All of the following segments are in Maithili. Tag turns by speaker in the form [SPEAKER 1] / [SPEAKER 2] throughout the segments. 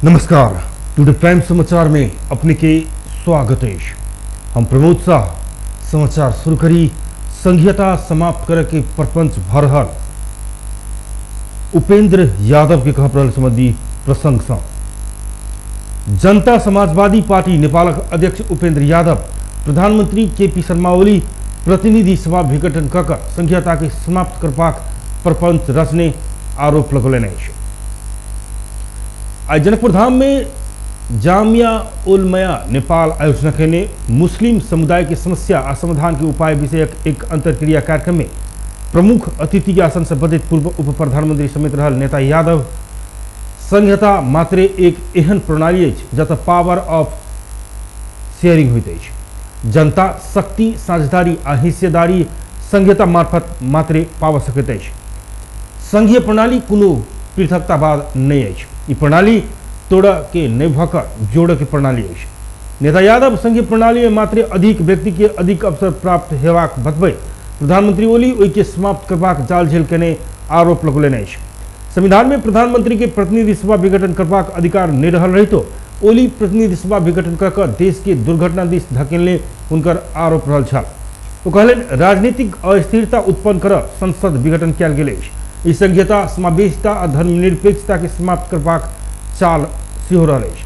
[SPEAKER 1] नमस्कार, टुडे प्राइम समाचार में अपने के स्वागत है। हम प्रमोद शाह। समाचार शुरू करी। संघीयता समाप्त करे के प्रपंच भरहल उपेंद्र यादव के कह रहल संबंधी प्रसंग से जनता समाजवादी पार्टी नेपालक अध्यक्ष उपेंद्र यादव प्रधानमंत्री के पी शर्मा ओली प्रतिनिधि सभा विघटन कऽ संघीयता के समाप्त करबाक प्रपंच रचने आरोप लगौलनि अछि। आइ जनकपुर धाम में जामिया उलमया नेपाल आयोजना कयने मुस्लिम समुदाय के समस्या आ समाधान के उपाय विषयक एक अंतरक्रिया कार्यक्रम में प्रमुख अतिथि के आसन से बजैत पूर्व उप प्रधानमंत्री समेत रहल नेता यादव संघीयता मात्रे एक एहन प्रणाली अछि जतय पावर ऑफ शेयरिंग होइत अछि। जनता शक्ति, साझेदारी आ हिस्सेदारी संघीयता मार्फत मात्रे पाबि सकैत अछि। संघीय प्रणाली कोनो पृथकतावाद नहि अछि। ई प्रणाली तोड़ऽ के नहि भऽ कऽ जोड़ऽ के प्रणाली अछि। नेता यादव संघीय प्रणाली में मात्र अधिक व्यक्ति के अधिक अवसर प्राप्त हेबाक बतबैत प्रधानमंत्री ओली ओहिके समाप्त करबाक जाल झेल केने आरोप लगौलनि अछि। संविधान में प्रधानमंत्री के प्रतिनिधि सभा विघटन करबाक अधिकार नहि रहल रहितो ओली प्रतिनिधि सभा विघटन कऽ कऽ देश के दुर्घटना दिस धकेलने हुनकर आरोप रहल छल। ओ कहलनि, राजनीतिक अस्थिरता उत्पन्न करऽ संसद विघटन कयल गेल अछि। ई संघीयता, समावेशिता आ धर्मनिरपेक्षता के समाप्त करबाक चाल सेहो रहल अछि।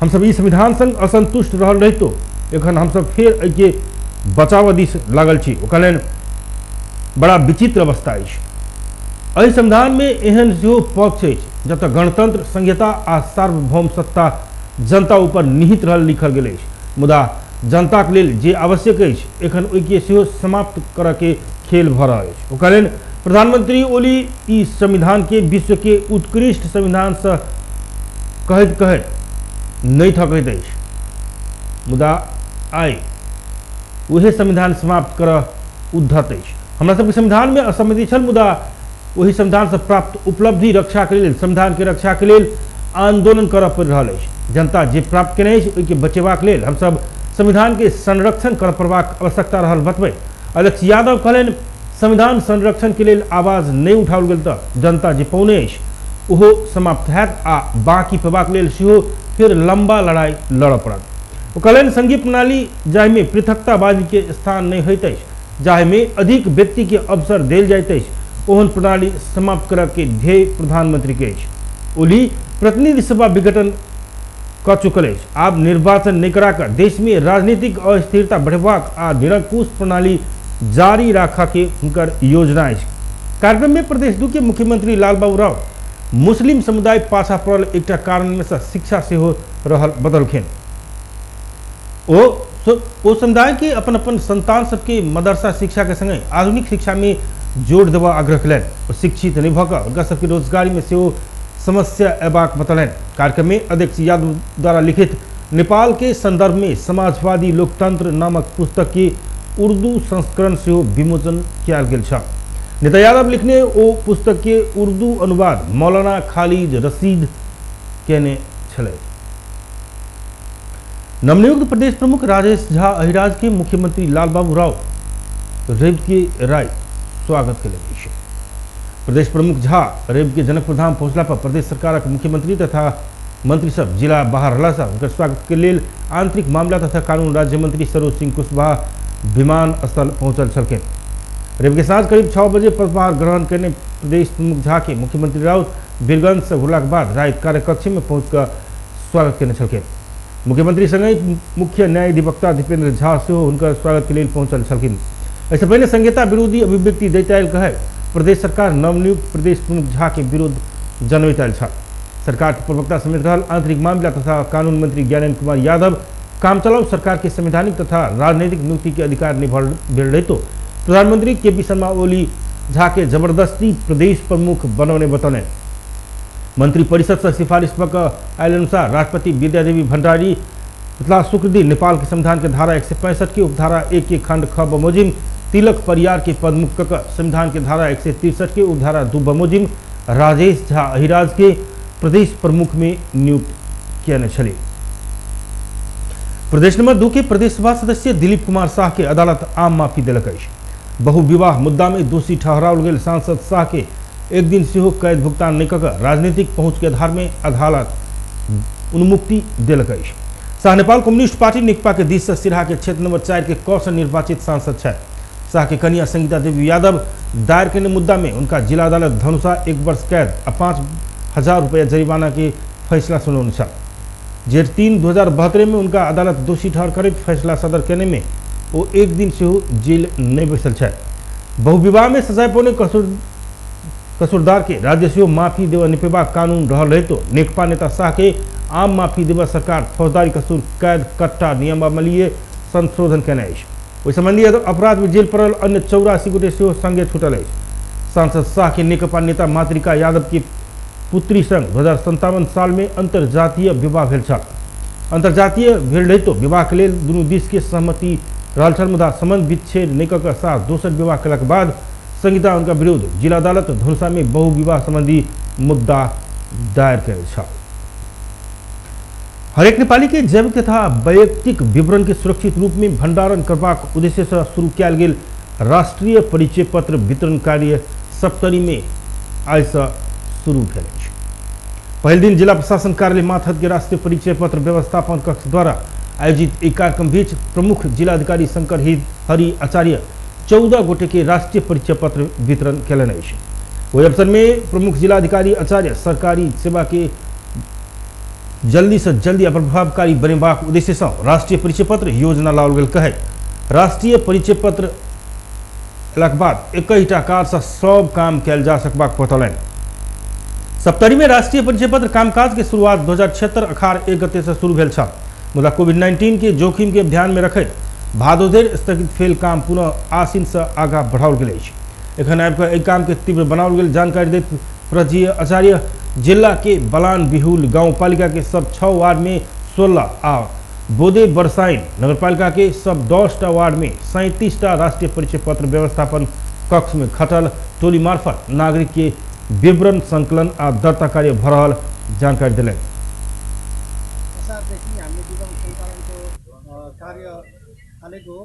[SPEAKER 1] हमसब ई संविधान संग असंतुष्ट रहल रहितो एखन हमसब फेर एहिके बचाव दिस लागल छी। ओ कहलनि, बड़ा विचित्र अवस्था अछि। एहि संविधान में एहन सेहो पक्ष अछि जतय गणतंत्र, संघीयता आ सार्वभौम सत्ता जनता ऊपर निहित रहल लिखल गेल अछि, मुदा जनताक लेल जे आवश्यक अछि एखन ओहिके सेहो समाप्त करऽ के खेल भऽ रहल अछि। ओ कहलनि, प्रधानमंत्री ओली ई संविधान के विश्व के उत्कृष्ट संविधान से कहैत कहैत नहि थकैत अछि, मुदा आइ उहे संविधान समाप्त करऽ उद्धत अछि। हमरा सबके संविधान में असहमति छल, मुदा ओहि संविधान से प्राप्त उपलब्धि रक्षा के लेल, संविधान के रक्षा के लेल आंदोलन करऽ पड़ि रहल अछि। जनता जे प्राप्त केने अछि ओहिके बचेबाक लेल हमसब संविधान के संरक्षण करऽ पड़बाक आवश्यकता रहल बतबैत अध्यक्ष यादव कहलनि, संविधान संरक्षण के लेल आवाज नहि उठाओल गेल तऽ जनता जे पौने अछि ओहो समाप्त हैत आ बाकी पेबाक लेल सेहो फेर लंबा लड़ाई लड़ऽ पड़त। ओ कहलनि, संघीय प्रणाली जाहिमे पृथकतावादी के स्थान नहि होइत अछि, जाहिमे अधिक व्यक्ति के अवसर देल जाइत अछि, ओहन प्रणाली समाप्त करऽ के ध्येय प्रधानमंत्री के अछि। ओली प्रतिनिधि सभा विघटन कऽ चुकल अछि। आब निर्वाचन नहि करा कऽ देश में राजनीतिक अस्थिरता बढ़ेबाक आ निरंकुश प्रणाली जारी राखऽ के हुनकर योजना अछि। कार्यक्रम में प्रदेश 2 के मुख्यमंत्री लालबाबू राव मुस्लिम समुदाय पाछा पड़ल एकटा कारण में से शिक्षा सेहो रहल बदलखिन। ओ समुदाय के अपन अपन संतान सबके मदरसा शिक्षा के संगे आधुनिक शिक्षा में जोड़ देबऽ आग्रह कयलनि। ओ शिक्षित नहि भऽ कऽ हुनका सबके रोजगारी में सेहो समस्या अयबाक बतौलनि। कार्यक्रम में अध्यक्ष यादव द्वारा लिखित नेपाल के संदर्भ में समाजवादी लोकतंत्र नामक पुस्तक के उर्दू संस्करण सेहो विमोचन कयल गेल छल। नेता यादव लिखने ओ पुस्तक के उर्दू अनुवाद मौलाना खालिद रशीद केने छलै। नवनियुक्त प्रदेश प्रमुख राजेश झा अहिराज के मुख्यमंत्री लालबाबू राव रवि के राय स्वागत कयलनि अछि। प्रदेश प्रमुख झा रवि के जनकपुर धाम पहुँचला पर प्रदेश सरकारक मुख्यमंत्री तथा मंत्री सब जिला बाहर रहला से हुनकर स्वागत के लेल आंतरिक मामला तथा कानून राज्य मंत्री सरोज सिंह कुशवाहा विमान स्थल पहुंचल छलखिन। रवि के साँझ करीब 6 बजे पदभार ग्रहण कयने प्रदेश प्रमुख झा के मुख्यमंत्री राउत वीरगंज से घुरलाक बाद राति कार्यकक्ष में पहुँच कऽ स्वागत कयने छलखिन। मुख्यमंत्री संगहि मुख्य न्यायाधिवक्ता दीपेंद्र झा सेहो हुनकर स्वागत के लेल पहुंचल छलखिन। एहिसँ पहिने संघीयता विरोधी अभिव्यक्ति दैत आयल कहै प्रदेश सरकार नवनियुक्त प्रदेश प्रमुख झा के विरोध जनबैत आयल छल। सरकार के प्रवक्ता समेत रहल आंतरिक मामला तथा कानून मंत्री ज्ञानेन्द्र कुमार यादव कामचलाऊ सरकार के संवैधानिक तथा राजनीतिक नियुक्ति के अधिकार नहीं भेल रहितो प्रधानमंत्री के पी शर्मा ओली झा के जबरदस्ती प्रदेश प्रमुख बनौने बतौलनि। मंत्री परिषद से सिफारिश पर आयल अनुसार राष्ट्रपति विद्यादेवी भंडारी पिछला शुक्र दिन नेपाल के संविधान के धारा 165 के उपधारा 1 के खंड ख बमोजिम तिलक परियार के पदमुक्त कऽ संविधान के धारा 163 के उपधारा 2 बमोजिम राजेश झा अहिराज के प्रदेश प्रमुख में नियुक्त कयने छली। प्रदेश नंबर 2 के प्रदेश सभा सदस्य दिलीप कुमार शाह के अदालत आम माफी देलक अछि। बहुविवाह मुद्दा में दोषी ठहराओल गेल सांसद शाह के एक दिन सेहो कैद भुगतान नहि कऽ राजनीतिक पहुंच के आधार में अदालत उन्मुक्ति देलक अछि। शाह नेपाल कम्युनिस्ट पार्टी नेकपा के दिस से सिरहा के क्षेत्र नंबर 4 के क से निर्वाचित सांसद छथि। शाह के कनिया संगीता देवी यादव दायर केने मुद्दा में उनका जिला अदालत धनुषा 1 वर्ष कैद आ 5,000 रुपया जरिमाना के फैसला सुनौने छल। जेठ 3, 2072 में उनका अदालत दोषी ठहर करैत फैसला सदर केने में ओ एक दिन सेहो जेल नहीं बैसल छथि। बहुविवाह में सजाय पौने कसूरदार के राज्य सेहो माफी देवा निपेबाक कानून रहल रहितो नेकपा नेता शाह के आम माफी देवा सरकार फौजदारी कसूर कैद कट्टा नियमावलीय संशोधन केने अछि। ओहि संबंधी अपराध में जेल पड़ल अन्य 84 गोटे सेहो संगे छूटल अछि। सांसद शाह के नेकपा नेता मातृका यादव के पुत्री संग 2057 साल में अंतर्जातीय विवाह भेल छल। अंतर्जातीय भेल रहितो विवाह के लेल दुनू दिस के सहमति रहल छल, मुदा संबंध विच्छेद नहि कऽ शाह दोसर विवाह केलाक बाद संगीता उनका विरुद्ध जिला अदालत धनुषा में बहुविवाह संबंधी मुद्दा दायर कयल छल। हरेक नेपाली के जैविक तथा वैयक्तिक विवरण के सुरक्षित रूप में भंडारण करबाक उद्देश्य से शुरू कयल गेल राष्ट्रीय परिचय पत्र वितरण कार्य सप्तरी में आइ से शुरू भेल अछि। पहिल दिन जिला प्रशासन कार्यालय माथत के राष्ट्रीय परिचय पत्र व्यवस्थापन कक्ष द्वारा आयोजित एक कार्यक्रम बीच प्रमुख जिलाधिकारी शंकर हरि आचार्य 14 गोटे के राष्ट्रीय परिचय पत्र वितरण कयलनि अछि। ओहि अवसर में प्रमुख जिलाधिकारी आचार्य सरकारी सेवा के जल्दी से जल्दी प्रभावकारी बनेबाक उद्देश्य से राष्ट्रीय परिचय पत्र योजना लाओल गेल कहैत राष्ट्रीय परिचय पत्र अयलाक बाद एकहिटा कार्ड से सब काम कयल जा सकबाक बतौलनि। सप्तरी में राष्ट्रीय परिचय पत्र कामकाज के शुरुआत 2076 अखाड़ 1 गते से शुरू भेल छल, मुदा कोविड-19 के जोखिम के ध्यान में रखैत भादो धरि स्थगित भेल काम पुनः आसिन से आगाँ बढ़ाओल गेल अछि। एखन आबि कऽ एहि काम के तीव्र बनाओल गेल जानकारी दैत प्रजीय आचार्य जिला के बलान बिहुल गाँवपालिका के सब 6 वार्ड में 16 आ बोदे बरसाइन नगरपालिका के सब 10टा वार्ड में 37टा राष्ट्रीय परिचय पत्र व्यवस्थापन कक्ष में खटल टोली मार्फत नागरिक के विवरण संकलन आ दर्ता कार्य भऽ रहल जानकारी देलनि।
[SPEAKER 2] सञ्चालनको कार्य थालेको हो।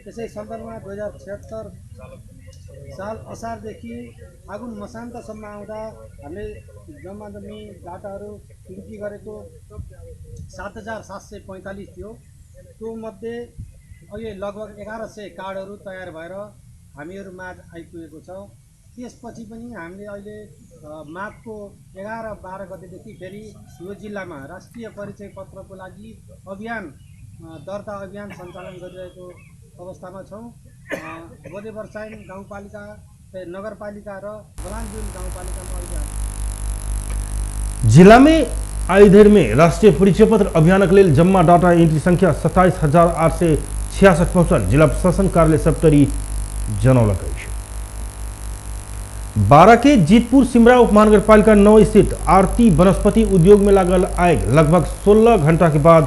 [SPEAKER 2] त्यसै सन्दर्भमा 2076 साल असारदेखि फागुन मसान्तसम्म आउँदा हामीले जम्मा जम्मी डाटाहरू इन्ट्री गरेको 7,745 थियो। त्यो मध्ये अहिले लगभग 1,100 कार्डहरू तयार भएर हामीहरू माझ आइपुगेको छ। त्यसपछि पनि हामीले अहिले माघको 11-12 गतेदेखि फेरि यो जिल्लामा राष्ट्रिय परिचय पत्रको लागि अभियान दर्ता अभियान सञ्चालन गरिरहेको अवस्थामा छौँ। बोधे बरसाइन गाउँपालिका, नगरपालिका र बलानबिल गाउँपालिकामा अहिले
[SPEAKER 1] जिला में आइ में राष्ट्रीय परिचय पत्र अभियानक लेल जम्मा डाटा एंट्री संख्या 27,866 पहुँचल जिला प्रशासन कार्यालय सप्तरी जनौलक अछि। 12 के जीतपुर सिमरा उपमहानगरपालिका 9 स्थित आरती वनस्पति उद्योग में लागल आग लगभग 16 घंटा के बाद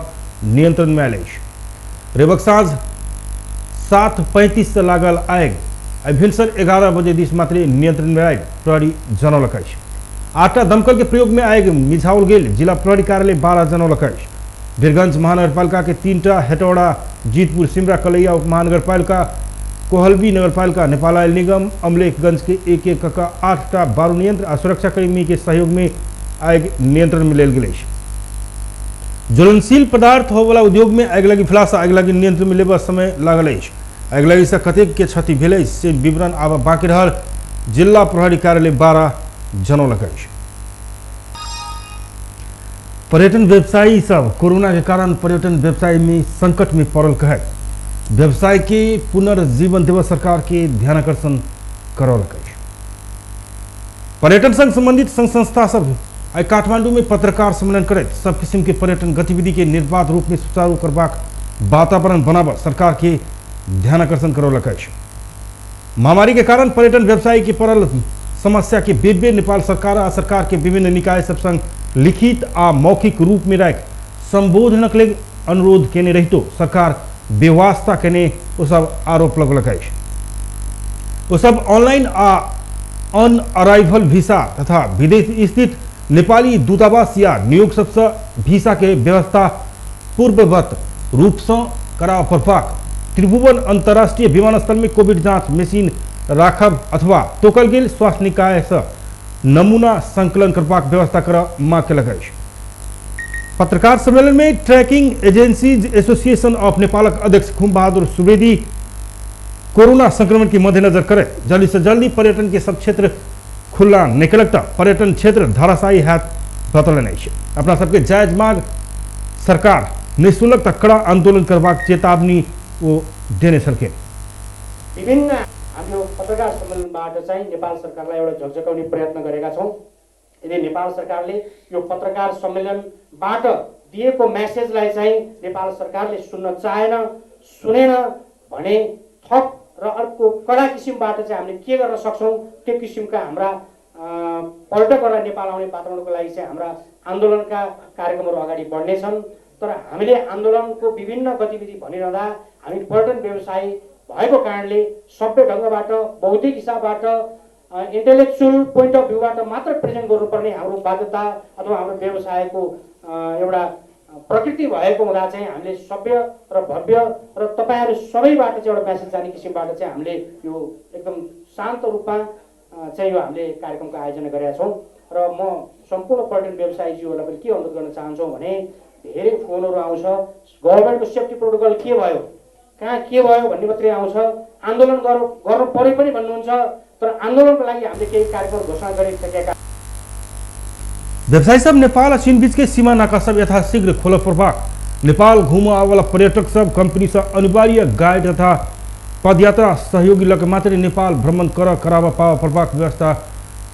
[SPEAKER 1] नियंत्रण में आयल अछि। रेवक साँझ 7:35 से लागल आग आइ भिनसर 11 बजे दिस मात्रे नियंत्रण में आयल प्रहरी जनौलक अछि। 8टा दमकल के प्रयोग में आग मिझाओल गेल जिला प्रहरी कार्यालय 12 जनौलक अछि। वीरगंज महानगरपालिका के 3टा, हेटौड़ा, जीतपुर सिमरा, कलैया उपमहानगरपालिका, कोहलबी नगरपालिका, नेपाल आयल निगम, अमलेखगंज के 1-1 क 8टा बारूण यंत्र आ सुरक्षाकर्मी के सहयोग में आग नियंत्रण में लेल गेल अछि। ज्वलनशील पदार्थ होवला उद्योग में आगिलगी भेलासँ आगिलगी नियंत्रण में लेबऽ समय लागल अछि। आगिलगी से कतेक के क्षति भेल से विवरण आब बाकी रहल जिला प्रहरी कार्यालय 12 जनौलक अछि। पर्यटन व्यवसायी सब कोरोना के कारण पर्यटन व्यवसाय में संकट में पड़ल कहै व्यवसाय के पुनर्जीवन देव सरकार के ध्यानाकर्षण करौलक अछि। पर्यटन संग संबंधित संघ संस्था सब आइ काठमांडू में पत्रकार सम्मेलन करैत सब किसिम के पर्यटन गतिविधि के निर्बाध रूप में सुचारू करबाक वातावरण बनाबऽ सरकार के ध्यानाकर्षण करौलक अछि। महामारी के कारण पर्यटन व्यवसाय के पड़ल समस्या के बेर नेपाल सरकार आ सरकार के विभिन्न निकाय सब संग लिखित आ मौखिक रूप में राखि संबोधनक लेल अनुरोध केने रहितो सरकार बेवास्ता केने ओ सब आरोप लगौलक अछि। ओ सब ऑनलाइन आ ऑन अराइवल वीसा तथा विदेश स्थित नेपाली दूतावास या नियोग सबसँ वीसा के व्यवस्था पूर्ववत रूपसँ कराबऽ पड़बाक, त्रिभुवन अंतर्राष्ट्रीय विमानस्थल में कोविड जांच मशीन राखब अथवा तोकल गेल स्वास्थ्य निकाय से नमूना संकलन करबाक व्यवस्था करऽ मांग केलक अछि। पत्रकार सम्मेलन में ट्रैकिंग एजेंसीज एसोसिएशन ऑफ नेपालक अध्यक्ष खुम बहादुर सुवेदी कोरोना संक्रमण के मद्देनजर करे जल्दी से जल्दी पर्यटन के सब क्षेत्र खुला निकलक त पर्यटन क्षेत्र धराशायी हैत बतौलनि अछि। अपना सबके जायज मांग सरकार निःशुल्क त कड़ा आंदोलन करबाक चेतावनी ओ देने छलखिन।
[SPEAKER 3] विभिन्न हाम्रो पत्रकार सम्मेलनबाट चाहिँ नेपाल सरकारलाई एउटा झकझकाउने प्रयत्न गरेका छौँ। यदि नेपाल सरकारले यो पत्रकार सम्मेलनबाट दिएको मेसेजलाई चाहिँ नेपाल सरकारले सुन्न चाहेन, सुनेन भने थप र अर्को कडा किसिमबाट चाहिँ हामीले के गर्न सक्छौँ त्यो किसिमका हाम्रा पर्यटकहरूलाई नेपाल आउने वातावरणको लागि चाहिँ हाम्रा आन्दोलनका कार्यक्रमहरू अगाडि बढ्नेछन्। तर हामीले आन्दोलनको विभिन्न गतिविधि भनिरहँदा हामी पर्यटन व्यवसायी भएको कारणले सभ्य ढङ्गबाट, बौद्धिक हिसाबबाट, इन्टेलेक्चुअल पोइन्ट अफ भ्यूबाट मात्र प्रेजेन्ट गर्नुपर्ने हाम्रो बाध्यता अथवा हाम्रो व्यवसायको एउटा प्रकृति भएको हुँदा चाहिँ हामीले सभ्य र भव्य र तपाईँहरू सबैबाट चाहिँ एउटा मेसेज जाने किसिमबाट चाहिँ हामीले यो एकदम शान्त रूपमा चाहिँ यो हामीले कार्यक्रमको आयोजना गरेका छौँ। र म सम्पूर्ण पर्यटन व्यवसायीज्यूहरूलाई पनि के अनुरोध गर्न चाहन्छौँ भने धेरै फोनहरू आउँछ, गभर्मेन्टको सेफ्टी प्रोटोकल के भयो, कहाँ के भयो भन्ने मात्रै आउँछ। आन्दोलन गर्नु पऱ्यो पनि भन्नुहुन्छ, तर आन्दोलनको लागि हामीले केही कार्यक्रम घोषणा गरिसकेका।
[SPEAKER 1] व्यवसायी सब नेपाल आ चीन बीच के सीमा नाका सब यथाशीघ्र खोल पड़बाक, नेपाल घूम आवाला पर्यटक सब कंपनी से अनिवार्य गाइड तथा पदयात्रा सहयोगी लग मात्र नेपाल भ्रमण कर करावा पावा पड़बाक व्यवस्था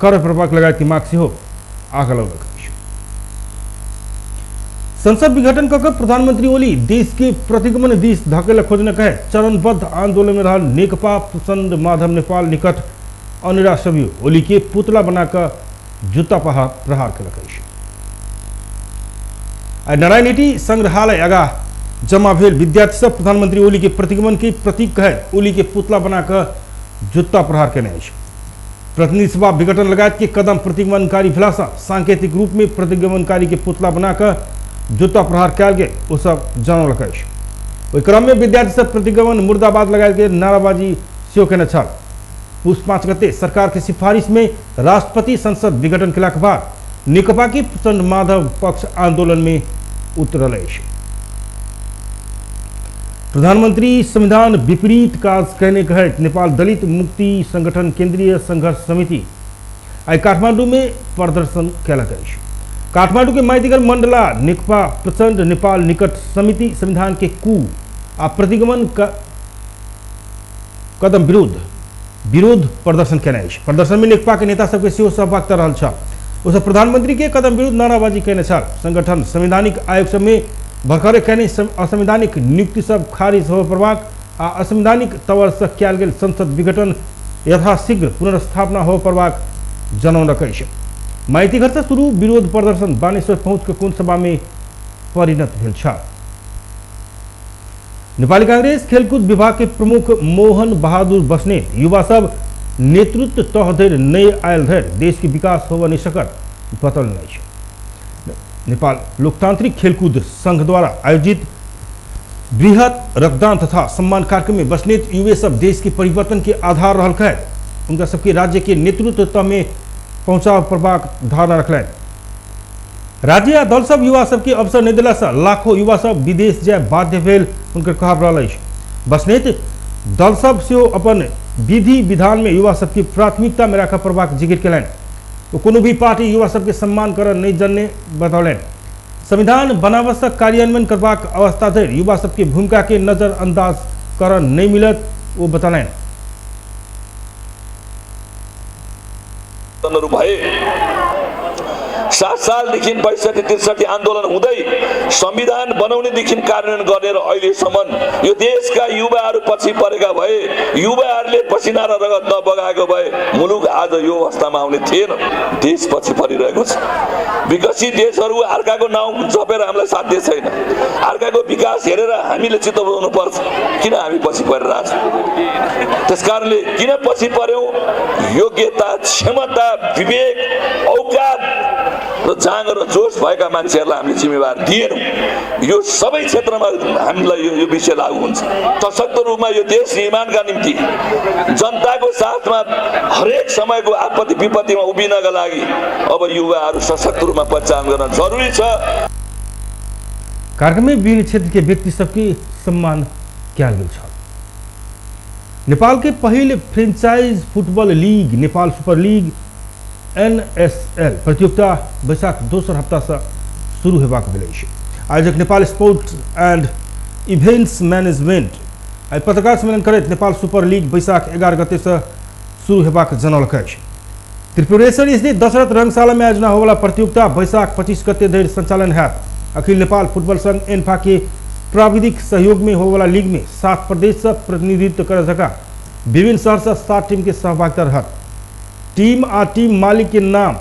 [SPEAKER 1] कर पड़बाक लगायत की माग सेहो आगा लगलक। संसद विघटन कऽ प्रधानमंत्री ओली देश के प्रतिगमन दिस धकेल खोजने कहे चरणबद्ध आंदोलन में रहल नेकपा प्रचण्ड माधव नेपाल निकट अनिरा सभ्य ओली के पुतला बनाकर जूता प्रहार केलक अछि। आइ नारायणहिटी संग्रहालय आगा जमा भेल विद्यार्थी सब प्रधानमंत्री ओली के प्रतिगमन के प्रतीक कहे ओली के पुतला बनाकर जूता प्रहार केने अछि। प्रतिनिधि सभा विघटन लगायत के कदम प्रतिगमनकारी भेलासँ सांकेतिक रूप में प्रतिगमनकारी के पुतला बनाकर जूता प्रहार कयल गेल ओ सब जनौलक अछि। ओहि क्रम में विद्यार्थी सब प्रतिगमन मुर्दाबाद लगायत के नाराबाजी सेहो केने छल। पुष 5 गते सरकार के सिफारिश में राष्ट्रपति संसद विघटन केलाक बाद नेकपा के प्रचण्ड माधव पक्ष आंदोलन में उतरल अछि। प्रधानमंत्री संविधान विपरीत काज कहने कहैत नेपाल दलित मुक्ति संगठन केंद्रीय संघर्ष समिति आइ काठमांडू में प्रदर्शन केलक अछि। काठमांडू के माइतीघर मंडला नेकपा प्रचण्ड नेपाल निकट समिति संविधान के कु आ प्रतिगमन कदम विरुद्ध विरोध प्रदर्शन केने अछि। प्रदर्शन में नेकपा के नेता सबके सेहो सहभागिता रहल छल। ओ सब प्रधानमंत्री के कदम विरुद्ध नाराबाजी केने छल। संगठन संवैधानिक आयोग सब में भर्खरे केने असंवैधानिक नियुक्ति सब खारिज होबय पड़बाक आ असंवैधानिक तौर से कयल गेल संसद विघटन यथाशीघ्र पुनर्स्थापना होबय पड़बाक जनौलक अछि। माइतीघर से शुरू विरोध प्रदर्शन बानेश्वर पहुँच के कोण सभा में परिणत भेल छल। नेपाली कांग्रेस खेलकूद विभाग के प्रमुख मोहन बहादुर बस्नेत युवा सब नेतृत्व तह धरि नहि आयल धरि देश के विकास होबय नहि सकत बतौलनि अछि। नेपाल लोकतांत्रिक खेलकूद संघ द्वारा आयोजित बृहत रक्तदान तथा सम्मान कार्यक्रम में बस्नेत युवा सब देश के परिवर्तन के आधार रहल कहैत उनका सबके राज्य के नेतृत्व तह में पहुँचाव पड़बाक धारणा रखलनि। राज्य आ दल सब युवा सबके अवसर नहि देलासँ लाखों युवा सब विदेश जाय बाध्य भेल हुनकर कहब रहल अछि। बस्नेत दल सब सेहो अपन विधि विधान में युवा सबके प्राथमिकता में राखय पड़बाक जिक्र केलनि। ओ कोनो भी पार्टी युवा सबके सम्मान करऽ नहि जनने बतौलनि। संविधान बनावसँ कार्यान्वयन करबाक अवस्था धरि युवा सबके भूमिका के नजरअंदाज करऽ नहि मिलत ओ बतौलनि।
[SPEAKER 4] भए 7 सालदेखि 62 63 आन्दोलन हुँदै संविधान बनाउनेदेखि कार्यान्वयन गरेर अहिलेसम्म यो देशका युवाहरू पछि परेका भए, युवाहरूले पसिना र रगत नबगाएको भए मुलुक आज यो अवस्थामा आउने थिएन। देश पछि परिरहेको छ। विकसित देशहरू अर्काको नाउँ जपेर हामीलाई साध्य छैन। अर्काको विकास हेरेर हामीले चित्त बुझाउनु पर्छ। किन हामी पछि परिरहेको छौँ? त्यसकारणले किन पछि पर्यौँ? योग्यता, क्षमता, विवेक, औकात र जाँगर र जोस भएका मान्छेहरूलाई हामीले जिम्मेवार दिएनौँ। यो सबै क्षेत्रमा हामीलाई यो विषय लागू हुन्छ। सशक्त रूपमा यो देश निर्माणका निम्ति जनताको साथमा हरेक समयको आपत्ति विपत्तिमा उभिनका लागि अब युवाहरू सशक्त रूपमा पहिचान गर्न जरुरी छ।
[SPEAKER 1] कार्यक्रम में विभिन्न क्षेत्र के व्यक्ति सबके सम्मान कयल गेल छल। नेपाल के पहिल franchise football league Nepal super league NSL प्रतियोगिता वैशाख दोसर हप्ता से शुरू हेबाक भेल अछि। आयोजक Nepal sports and events management आइ पत्रकार सम्मेलन करैत नेपाल सुपर लीग वैशाख 11 गते से शुरू हेबाक जनौलक अछि। त्रिपुरेश्वर स्थित दशरथ रंगशाला में आयोजना होवला प्रतियोगिता वैशाख 25 गते धरि संचालन हैत। अखिल नेपाल फुटबॉल संघ एन्फा के प्राविधिक सहयोग में होवला लीग में 7 प्रदेश से प्रतिनिधित्व कर सका विभिन्न शहर से 7 टीम के सहभागिता रहत। टीम आ टीम मालिक के नाम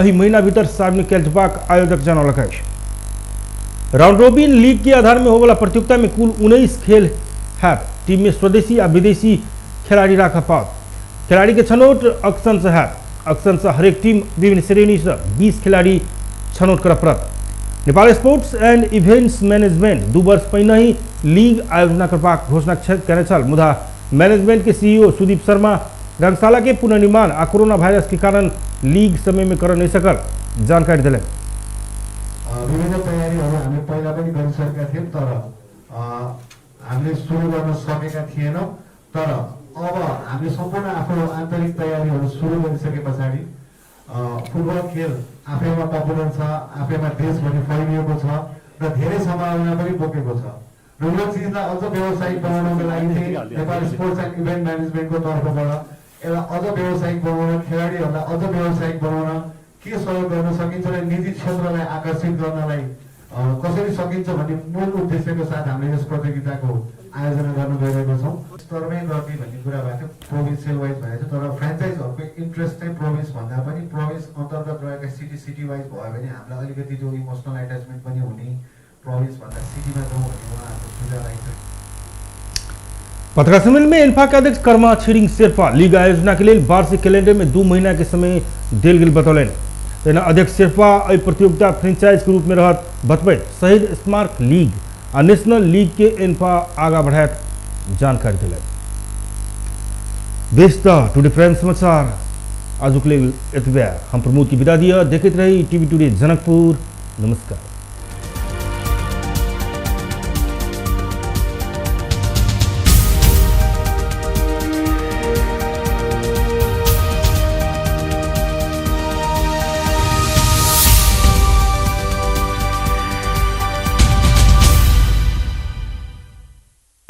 [SPEAKER 1] एहि महीना भीतर सार्वजनिक कयल जेबाक आयोजक जनौलक अछि। राउंड रोबिन लीग के आधार में होवला प्रतियोगिता में कुल 19 खेल हैत। टीम में स्वदेशी आ विदेशी खिलाड़ी राख पाओत। खिलाड़ी के छनौट अक्सन से हैत। अक्सन से हरेक टीम विभिन्न श्रेणी से 20 खिलाड़ी छनौट कर पड़त। Nepal sports and events management 2 वर्ष पहिने ही लीग आयोजना करबाक घोषणा केने छल, मुदा मैनेजमेंट के सीईओ सुदीप शर्मा रंगशाला के पुनर्निर्माण आ कोरोना वायरस के कारण लीग समय में कर नहीं सकल जानकारी दिले।
[SPEAKER 5] विभिन्न तयारीहरू हामी पहिला पनि गरिसकेका थियौँ, तर हामीले सुरु गर्न सकेका थिएनौँ। तर अब हामीले सम्पूर्ण आफ्नो आन्तरिक तयारीहरू सुरु गरिसके पछाडि फुटबल खेल आफैमा पपुलर छ, आफैमा देशभरि फैलिएको छ र धेरै सम्भावना पनि बोकेको छ र यो चिजलाई अझ व्यावसायिक बनाउनको लागि चाहिँ नेपाल स्पोर्ट्स एन्ड इभेन्ट म्यानेजमेन्टको तर्फबाट यसलाई अझ व्यावसायिक बनाउन, खेलाडीहरूलाई अझ व्यावसायिक बनाउन के सहयोग गर्न सकिन्छ र निजी क्षेत्रलाई आकर्षित गर्नलाई कसरी सकिन्छ भन्ने मूल उद्देश्यको साथ हामीले यस प्रतियोगिताको आयोजना गर्न गइरहेको छौँ। स्तरमै गर्ने भन्ने कुरा भएको थियो, प्रोभिन्सियल वाइज भएको थियो, तर फ्रेन्चाइजहरूको इन्ट्रेस्ट चाहिँ प्रोभिन्स भन्दा पनि प्रोभिन्स अन्तर्गत रहेका सिटी सिटी वाइज भयो भने हामीलाई अलिकति त्यो इमोसनल एट्याचमेन्ट पनि हुने, प्रोभिन्स भन्दा सिटीमा जाउँ भन्ने उहाँहरूको सुझाव आइसक्यो।
[SPEAKER 1] पत्रकार सम्मेलन में एन्फा के अध्यक्ष कर्मा छिरिङ शेर्पा लीग आयोजना के लिए वार्षिक कैलेंडर में 2 महीना के समय देल गेल बतौलनि। तहिना अध्यक्ष शेर्पा एहि प्रतियोगिता फ्रेंचाइज के रूप में रहत बतबैत शहीद स्मारक लीग आ नेशनल लीग के एन्फा आगा बढ़ायत जानकारी दिलनि। बेस त टुडे प्राइम समाचार आजुक लेल एतबे। हम प्रमोद की विदा दिअ। देखैत रही टीवी टुडे जनकपुर। नमस्कार।